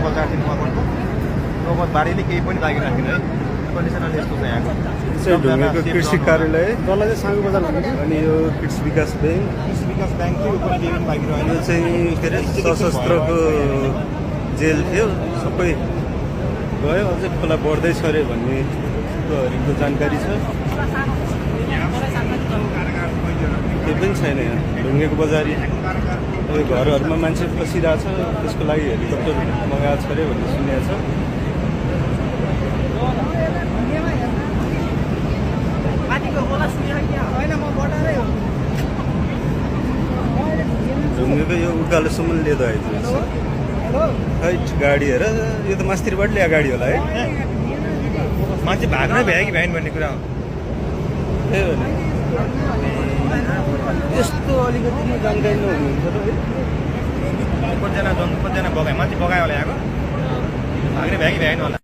बजारदेखि मकवानपुर नोबतबारीले केही पनि लागिरहेको छैन है कन्डिसनल यस्तो छ यहाँको ढुङ्गेको कृषि कार्यालय डल्लै चाहिँ साङ्गो बजार भन्ने अनि यो कृषि विकास ब्याङ्क कृषि विकास ब्याङ्क थियो पनि केही पनि लागिरहेको यो चाहिँ के अरे सशस्त्रको जेल थियो सबै गयो अझै खोला बढ्दैछ अरे भन्ने कुरोहरूको जानकारी छ केही पनि छैन यहाँ ढुङ्गेको बजारी अब घरहरूमा मान्छे फसिरहेछ त्यसको लागि हेलिकप्टर मगाएको छ अरे भन्ने सुनेको छ ढुङ्गेको यो उकालोसम्म लिएर आइदिन्छ हाइट गाडी हेर यो त मास्तिरबाट ल्याएको गाडी होला है मान्छे भाग्नै भ्यायो कि भ्याएन भन्ने कुरा हो त्यही हो नि यस्तो अलिकति जानकारी नहुनुहुन्छ र है कतिजना बगायो मान्छे बगायो होला यहाँको भाग्ने भ्यायो कि भ्याएन होला